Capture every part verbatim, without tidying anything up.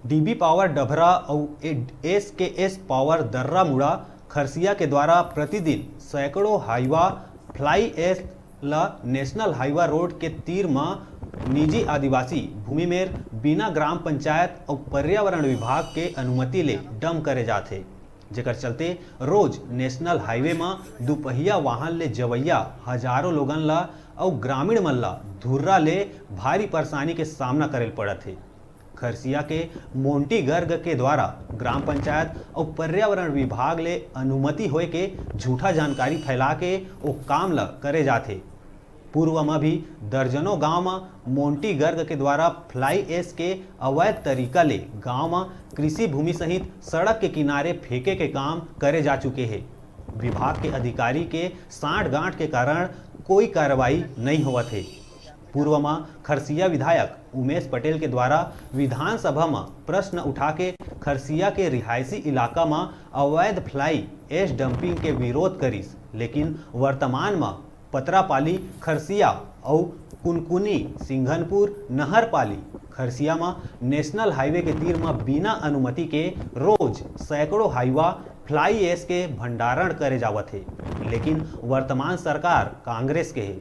DB power Dabhra अउ SKS power दर्रा मुड़ा खरसिया के द्वारा प्रतिदिन सैकड़ों हाईवा फ्लाई एश ल नेशनल हाईवा रोड के तीर म निजी आदिवासी भूमि मेर बिना ग्राम पंचायत अउ पर्यावरण विभाग के अनुमति ले डंप करे जाथे, जेकर चलते रोज नेशनल हाईवे म दुपहिया वाहन ले जवैया हजारों लोगन ल अउ ग्रामीण मन ल धुर्रा ले भारी परेशानी के सामना करे ल पड़त हे। खरसिया के मोंटी गर्ग के द्वारा ग्राम पंचायत अउ पर्यावरण विभाग ले अनुमति होए के झूठा जानकारी फैला के ओ काम ल करे जाथे। पूर्व म भी दर्जनों गांव म मोंटी गर्ग के द्वारा फ्लाई एश के अवैध तरीका ले गांव म कृषि भूमि सहित सड़क के किनारे फेंके के काम करे जा चुके हे। विभाग के अधिकारी के सांठ गांठ के कारण कोई कार्रवाई नहीं होवत हे। पूर्व म खरसिया विधायक उमेश पटेल के द्वारा विधानसभा म प्रश्न उठा के खरसिया के रिहायशी इलाका म अवैध फ्लाई एश डंपिंग के विरोध करिस, लेकिन वर्तमान म पतरापाली खरसिया अउ कुनकुनी सिंघनपुर नहरपाली खरसिया म नेशनल हाईवे के तीर म बिना अनुमति के रोज सैकड़ों हाईवा फ्लाई एश के भंडारण करे जावत हे, लेकिन वर्तमान सरकार कांग्रेस के हे।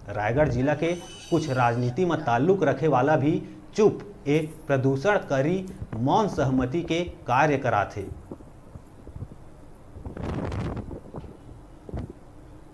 रायगढ़ जिला के कुछ राजनीति म ताल्लुक रखे वाला भी चुप ए प्रदूषण करी मौन सहमति के कार्य करात हे।